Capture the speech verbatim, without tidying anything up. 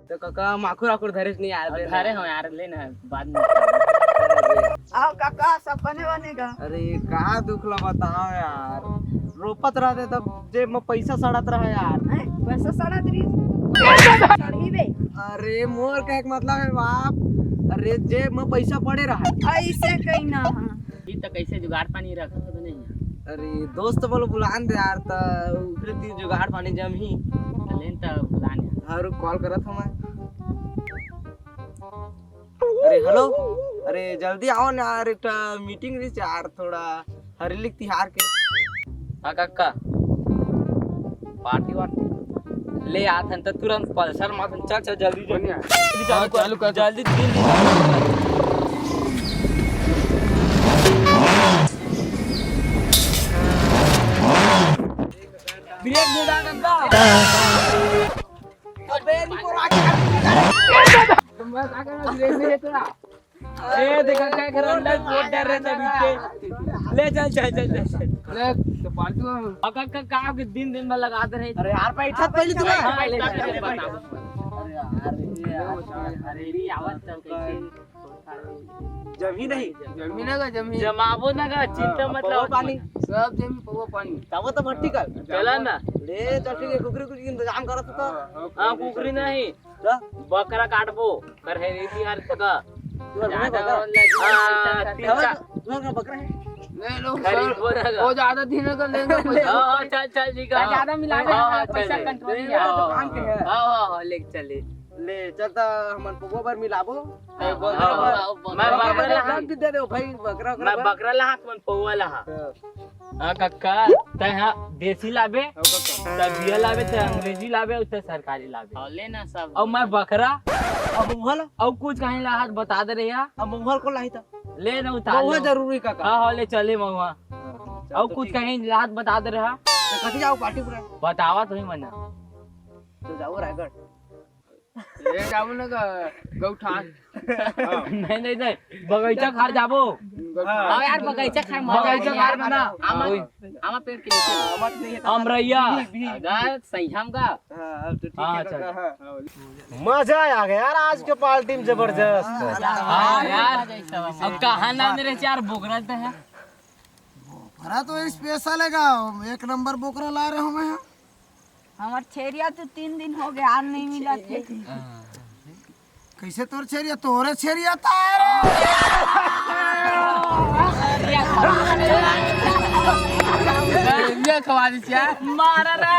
तो काका, माखुर आखुर धरे नहीं यार, अब धरे हो यार, ले ना, बाद में। आओ काका, सब बने बने गा। अरे, का दुख ला बताओ यार, रोपत रहते तब जेब में पैसा सड़त रहा यार। हैं? पैसा सड़त रही? सड़ही बे। अरे, मोर कहे के मतलब है बाप, अरे, जेब में पैसा पड़े रहा। ऐसे कहीं ना, हाँ। ई त कैसे जुगाड़ पानी रखत हो नहीं यार? अरे, दोस्त बोलो बुलान दे यार, त उखरे ती जुगाड़ पानी जमही। त लेन त बुलान यार। हाँ, रुक, कॉल करत हूँ मैं। अरे, हेलो। अरे, जल्दी आओ ना यार, एक ठा मीटिंग रही यार, थोड़ा हरेली तिहार के। हाँ काका, पार्टी वार्टी ले आत हन त तुरंत पल्सर मार, चल चल जल्दी जल्दी। बढ़िया। जल्दी चालू हाँ, कर, चालू कर। जल्दी जल्दी। ब्रेक नहीं डालता। अबे, इनको राखी। तो मैं क्या करूँ, ब्रेक नहीं है तेरा। ए, देखा क्या कर रहा है, बहुत डर रहे थे पीछे। ले चल, चल, चल, चल, चल। ले, तो पालतू है। अगर का, का, का दिन, दिन भर लगा दे रहे। अरे यार, बैठा पहले तू। हाँ, ले, ले, ले, बता। अरे यार, ये यार, अरे, ये आवाज तो कैसे? जमी नहीं। जमी ना का, जमी। जमाबो ना का, चिंता हाँ, मत पौवा लाओ। पानी। सब जमी, पौवा पानी। तब तो भट्टी कर। चला ना। ले, चल ठीक है, कुकरी कुछ इंतजाम करत तो। हाँ, हाँ, कुकरी नहीं। जा। बकरा काटबो, कर है रे यार तक। तू बकरा ज्यादा बकरा। वाला हाँ, तीन तब चार। तू बकरा है। नहीं, लोग खरीद सर, बोला का। वो ज्यादा दिन का लेंगे, पैसा। हाँ, हाँ, चल, चल, ठीक है। ज्यादा मिला हाँ, हाँ, हाँ, पैसा चल, चल। कंट्रोल नहीं नहीं, है। वो तो काम के है। हाँ, हाँ, हाँ, लेके चले। ले, चल त हमन पौवा भर मिलाबो। हाँ, ए, हाँ, बकरा हाँ, भर। हाँ, हाँ, मैं बकरा बकरा भर लाहूँ। रख भी दे दे भाई, बकरा, बकरा मैं भर। बकरा लाहूँ, तुमन पौवा लाहूँ। हाँ। हाँ, कक्का, तै हाँ देसी लाबे, हाँ, कक्का। तै बिया लाबे, तै अंग्रेजी लाबे, तै सरकारी लाबे। हाँ, ले ना सब। और मैं बकरा, अब मोहल, और कुछ कहीं लाहत बता दे रहे यार। अब मोहल को लाही था। ले ना उतार महुआ लो। जरूरी काका। हाँ, हाँ, ले चले महुआ। हाँ, चल और तो कुछ ठीक। कहीं लाहत बता दे रहा। तो कथी जाओ पार्टी पूरा? बतावा तो ही मना। तो जाओ रायगढ़। ले जाबो ना ग-, गौठान। नहीं, नहीं, नहीं, बगैचा खार जाबो। गौठान। हाँ यार, बगैचा खार मजा बगैचा आही खार यार। में ना। आमा, ओए। आमा पेड़ के नीचे। आमा तो नहीं है। अमरैया। भी, भी। अगर संयम का। हाँ, अब तो ठीक हाँ, है अच्छा। काका, हाँ। मजा आ गया यार, आज के पार्टी में जबरदस्त। हाँ यार, अब कहाँ ना रहे यार, बोकरा तो है। बोकरा तो स्पेशल है गा, एक नंबर बोकरा ला रहे हो मैं। हमार छेरिया तो तीन दिन हो गया, आन नहीं मिला थे। कैसे तोर छेरिया? तोरे छेरिया तारे। छेरिया खवा दे क्या? मारा रे।